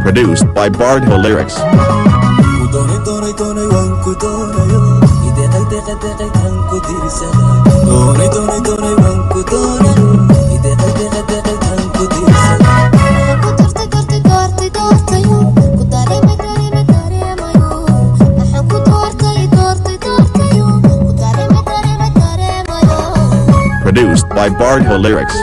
Produced by Bardho Lyrics. Ku doonay, doonay, doonay, waan ku doonayo. Ideeqay, deeqay, deeqay, tan ku diirsaday. Doonay, doonay, doonay, waan ku doonayo. Ideeqay, deeqay, deeqay, tan ku diirsaday. Ku doortay, doortay, doortay, doortayo. Ku dareemay, dareemay, dareemayo. Maxaan ku doortay, doortay, doortayo. Ku dareemay, dareemay, dareemayo. Produced by Bardho Lyrics.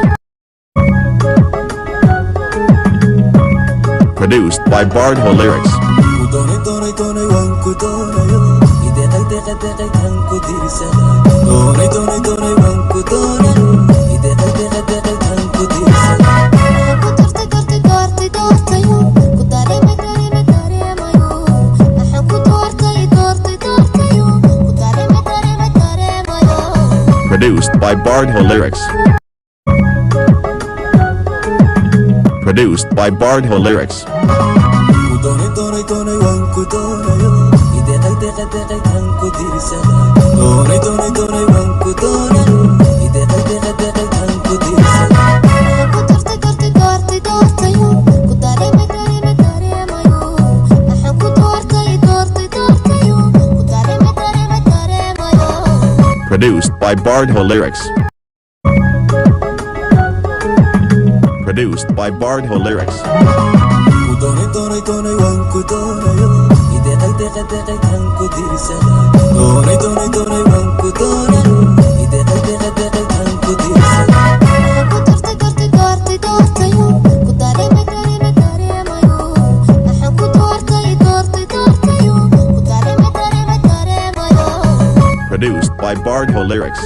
Produced by Bardho Lyrics. Ku doonay, doonay, doonay, waan ku doonayo. Ideeqay, deeqay, deeqay, tan ku diirsaday. Doonay, doonay, doonay, waan ku doonayo. Ideeqay, deeqay, deeqay, tan ku diirsaday. Ku doortay, doortay, doortay, doortayo. Ku dareemay, dareemay, dareemayo. Maxaan ku doortay, doortay, doortayo. Ku dareemay, dareemay, dareemayo. Produced by Bardho Lyrics. Produced by Bardho Lyrics. Ku doonay, doonay, doonay, waan ku doonayo. Ideeqay, deeqay, deeqay, tan ku diirsaday. Doonay, doonay, doonay, waan ku doonayo. Ideeqay, deeqay, deeqay, tan ku diirsaday. Ku doortay, doortay, doortay, doortayo. Ku dareemay, dareemay, dareemayo. Maxaan ku doortay, doortay, doortayo. Ku dareemay, dareemay, dareemayo. Produced by Bardho Lyrics. Produced by Bardho Lyrics. Ku doonay, doonay, doonay, waan ku doonayo. Ideeqay, deeqay, deeqay, tan ku diirsaday. Doonay, doonay, doonay, waan ku doonayo. Ideeqay, deeqay, deeqay, tan ku diirsaday. Ku doortay, doortay, doortay, doortayo. Ku dareemay, dareemay, dareemayo. Maxaan ku doortay, doortay, doortayo. Ku dareemay, dareemay, dareemayo. Produced by Bardho Lyrics.